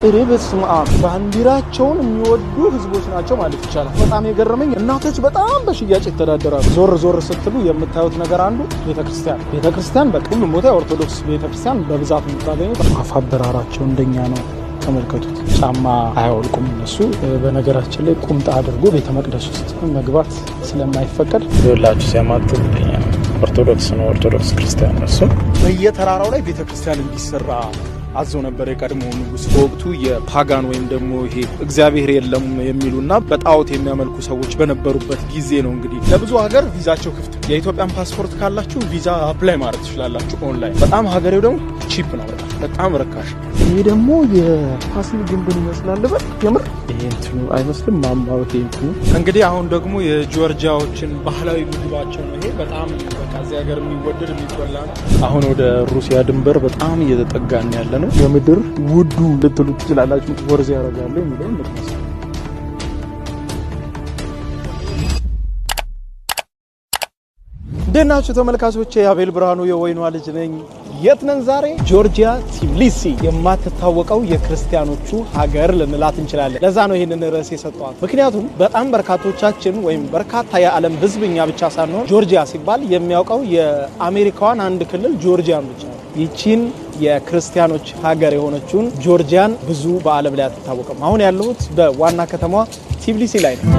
እሬ በስመ አብ፣ ባንዲራቸውን የሚወዱ ህዝቦች ናቸው ማለት ይቻላል። በጣም የገረመኝ እናቶች በጣም በሽያጭ ይተዳደራሉ። ዞር ዞር ስትሉ የምታዩት ነገር አንዱ ቤተክርስቲያን፣ ቤተክርስቲያን በቃ ሁሉም ቦታ የኦርቶዶክስ ቤተክርስቲያን በብዛት የምታገኙት። አፍ አበራራቸው እንደኛ ነው። ተመልከቱት። ጫማ አያወልቁም እነሱ። በነገራችን ላይ ቁምጣ አድርጎ ቤተ መቅደስ ውስጥ መግባት ስለማይፈቀድ ይኸውላችሁ ሲያማትብ ኦርቶዶክስ ነው፣ ኦርቶዶክስ ክርስቲያን ነው እሱ። በየተራራው ላይ ቤተክርስቲያን እንዲሰራ አዞ ነበር የቀድሞ ንጉስ። በወቅቱ የ pagan ወይም ደግሞ ይሄ እግዚአብሔር የለም የሚሉና በጣዖት የሚያመልኩ ሰዎች በነበሩበት ጊዜ ነው። እንግዲህ ለብዙ ሀገር ቪዛቸው ክፍት፣ የኢትዮጵያን ፓስፖርት ካላችሁ ቪዛ apply ማድረግ ትችላላችሁ ኦንላይን። በጣም ሀገሬው ደግሞ cheap ነው፣ በጣም በጣም ርካሽ። ይሄ ደግሞ የፋሲል ግንብን ይመስላል። በል የምር ይሄ እንትኑ አይመስልም ማማው፣ ይሄ እንትኑ። እንግዲህ አሁን ደግሞ የጆርጂያዎችን ባህላዊ ምግባቸው ነው። ይሄ በጣም በቃ እዚህ ሀገር የሚወደድ የሚበላ ነው። አሁን ወደ ሩሲያ ድንበር በጣም እየተጠጋን ያለ ነው። የምድር ውዱ ልትሉ ትችላላችሁ። Worth ያደርጋሉ የሚለውን ልትመስሉ። እንዴት ናችሁ ተመልካቾቼ? አቤል ብርሃኑ የወይኗ ልጅ ነኝ። የት ነን ዛሬ? ጆርጂያ ቲብሊሲ፣ የማትታወቀው የክርስቲያኖቹ ሀገር ልንላት እንችላለን። ለዛ ነው ይህንን ርዕስ የሰጠዋት። ምክንያቱም በጣም በርካቶቻችን ወይም በርካታ የዓለም ሕዝብ እኛ ብቻ ሳንሆን ጆርጂያ ሲባል የሚያውቀው የአሜሪካዋን አንድ ክልል ጆርጂያን ብቻ ነው። ይቺን የክርስቲያኖች ሀገር የሆነችውን ጆርጂያን ብዙ በዓለም ላይ አትታወቅም። አሁን ያለሁት በዋና ከተማዋ ቲብሊሲ ላይ ነው።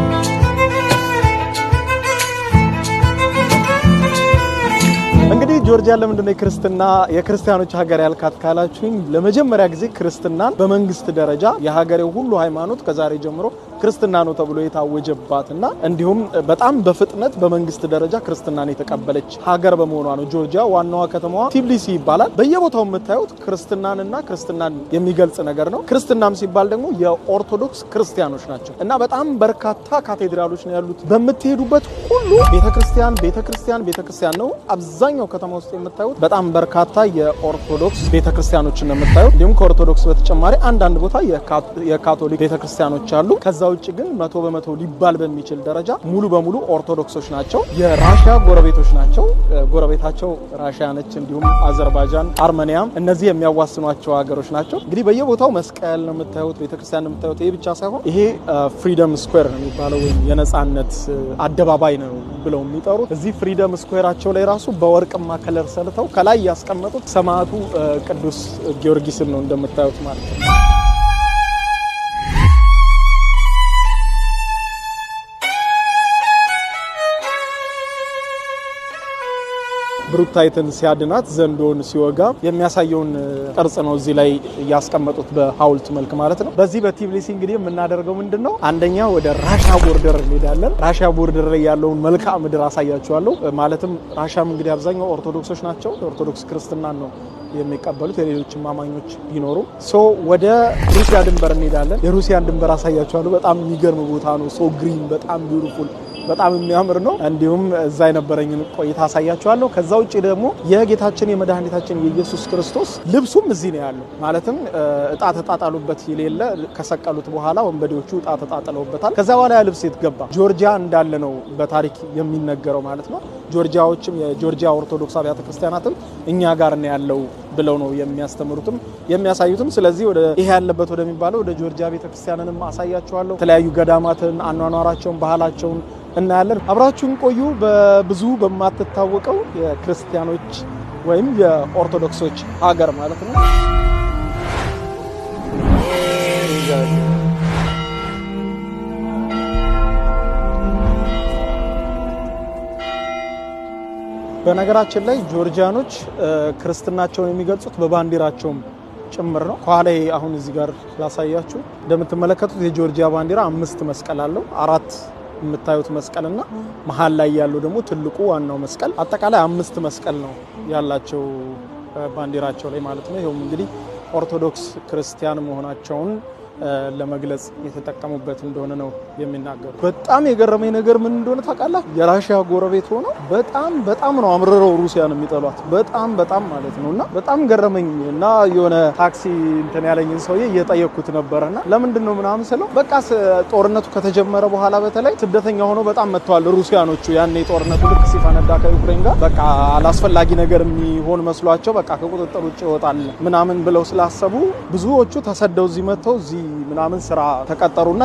እንግዲህ ጆርጂያ ለምንድን ነው የክርስትና የክርስቲያኖች ሀገር ያልካት ካላችሁኝ፣ ለመጀመሪያ ጊዜ ክርስትናን በመንግስት ደረጃ የሀገሬው ሁሉ ሃይማኖት ከዛሬ ጀምሮ ክርስትና ነው ተብሎ የታወጀባትና እንዲሁም በጣም በፍጥነት በመንግስት ደረጃ ክርስትናን የተቀበለች ሀገር በመሆኗ ነው። ጆርጂያ ዋናዋ ከተማዋ ቲብሊሲ ይባላል። በየቦታው የምታዩት ክርስትናንና ክርስትናን የሚገልጽ ነገር ነው። ክርስትናም ሲባል ደግሞ የኦርቶዶክስ ክርስቲያኖች ናቸው እና በጣም በርካታ ካቴድራሎች ነው ያሉት። በምትሄዱበት ሁሉ ቤተክርስቲያን፣ ቤተክርስቲያን፣ ቤተክርስቲያን ነው። አብዛኛው ከተማ ውስጥ የምታዩት በጣም በርካታ የኦርቶዶክስ ቤተክርስቲያኖችን ነው የምታዩት። እንዲሁም ከኦርቶዶክስ በተጨማሪ አንዳንድ ቦታ የካቶሊክ ቤተክርስቲያኖች አሉ። ከዛ ውጭ ግን 100% ሊባል በሚችል ደረጃ ሙሉ በሙሉ ኦርቶዶክሶች ናቸው። የራሽያ ጎረቤቶች ናቸው። ጎረቤታቸው ራሽያ ነች። እንዲሁም አዘርባይጃን፣ አርሜኒያም እነዚህ የሚያዋስኗቸው ሀገሮች ናቸው። እንግዲህ በየቦታው መስቀል ነው የምታዩት፣ ቤተክርስቲያን ነው የምታዩት። ይሄ ብቻ ሳይሆን ይሄ Freedom Square ነው የሚባለው ወይም የነጻነት አደባባይ ነው ብለው የሚጠሩት። እዚህ Freedom Square ኣቸው ላይ ራሱ በወርቅማ color ሰርተው ከላይ ያስቀመጡት ሰማዕቱ ቅዱስ ጊዮርጊስን ነው እንደምታዩት ማለት ነው። ብሩክታይትን ሲያድናት ዘንዶን ሲወጋ የሚያሳየውን ቅርጽ ነው እዚህ ላይ ያስቀመጡት በሐውልት መልክ ማለት ነው። በዚህ በቲብሊሲ እንግዲህ የምናደርገው ምንድን ነው? አንደኛ ወደ ራሻ border እንሄዳለን። ራሻ border ላይ ያለውን መልክዓ ምድር አሳያችኋለሁ። ማለትም ራሻም እንግዲህ አብዛኛው ኦርቶዶክሶች ናቸው። ኦርቶዶክስ ክርስትናን ነው የሚቀበሉት፣ የሌሎችም አማኞች ቢኖሩ። So ወደ ሩሲያ ድንበር እንሄዳለን። የሩሲያን ድንበር አሳያችኋለሁ። በጣም የሚገርም ቦታ ነው። So green፣ በጣም beautiful፣ በጣም የሚያምር ነው። እንዲሁም እዛ የነበረኝን ቆይታ አሳያችኋለሁ። ከዛ ውጭ ደግሞ የጌታችን የመድኃኒታችን የኢየሱስ ክርስቶስ ልብሱም እዚህ ነው ያለው። ማለትም እጣ ተጣጣሉበት የሌለ ከሰቀሉት በኋላ ወንበዴዎቹ እጣ ተጣጥለውበታል። ከዛ በኋላ ያ ልብስ የት ገባ? ጆርጂያ እንዳለ ነው በታሪክ የሚነገረው ማለት ነው። ጆርጂያዎችም የጆርጂያ ኦርቶዶክስ አብያተ ክርስቲያናትም እኛ ጋር ነው ያለው ብለው ነው የሚያስተምሩትም የሚያሳዩትም። ስለዚህ ወደ ይሄ ያለበት ወደሚባለው ወደ ጆርጂያ ቤተክርስቲያንንም አሳያችኋለሁ። የተለያዩ ገዳማትን፣ አኗኗራቸውን፣ ባህላቸውን እናያለን። አብራችሁን ቆዩ። በብዙ በማትታወቀው የክርስቲያኖች ወይም የኦርቶዶክሶች ሀገር ማለት ነው። በነገራችን ላይ ጆርጂያኖች ክርስትናቸውን የሚገልጹት በባንዲራቸውም ጭምር ነው። ከኋላ አሁን እዚህ ጋር ላሳያችሁ። እንደምትመለከቱት የጆርጂያ ባንዲራ አምስት መስቀል አለው። አራት የምታዩት መስቀልና መሀል ላይ ያለው ደግሞ ትልቁ ዋናው መስቀል፣ አጠቃላይ አምስት መስቀል ነው ያላቸው ባንዲራቸው ላይ ማለት ነው። ይኸውም እንግዲህ ኦርቶዶክስ ክርስቲያን መሆናቸውን ለመግለጽ የተጠቀሙበት እንደሆነ ነው የሚናገሩ። በጣም የገረመኝ ነገር ምን እንደሆነ ታውቃለህ? የራሽያ ጎረቤት ሆነው በጣም በጣም ነው አምርረው ሩሲያን የሚጠሏት፣ በጣም በጣም ማለት ነው። እና በጣም ገረመኝ። እና የሆነ ታክሲ እንትን ያለኝን ሰውዬ እየጠየቅኩት ነበረና ለምንድን ነው ምናምን ስለው በቃ ጦርነቱ ከተጀመረ በኋላ በተለይ ስደተኛ ሆነው በጣም መጥተዋል ሩሲያኖቹ። ያኔ ጦርነቱ ልክ ሲፈነዳ ከዩክሬን ጋር በቃ አላስፈላጊ ነገር የሚሆን መስሏቸው በቃ ከቁጥጥር ውጭ ይወጣል ምናምን ብለው ስላሰቡ ብዙዎቹ ተሰደው እዚህ መጥተው እዚህ ምናምን ስራ ተቀጠሩና